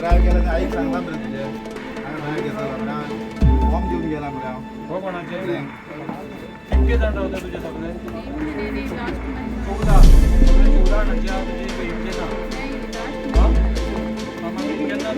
Drive केला आईक सांगला मरे तुझे. हांवें ड्रायव्ह घेतला फॉर्म दिवन गेला मरे हांव. हो कोणाचे? कितके जाण रावता तुजे सगळे? नाही, लास्ट. 14. सगळे 14 जाणांची हांव तुजी इतके ना. नाही, लास्ट. हां, मागीर केन्ना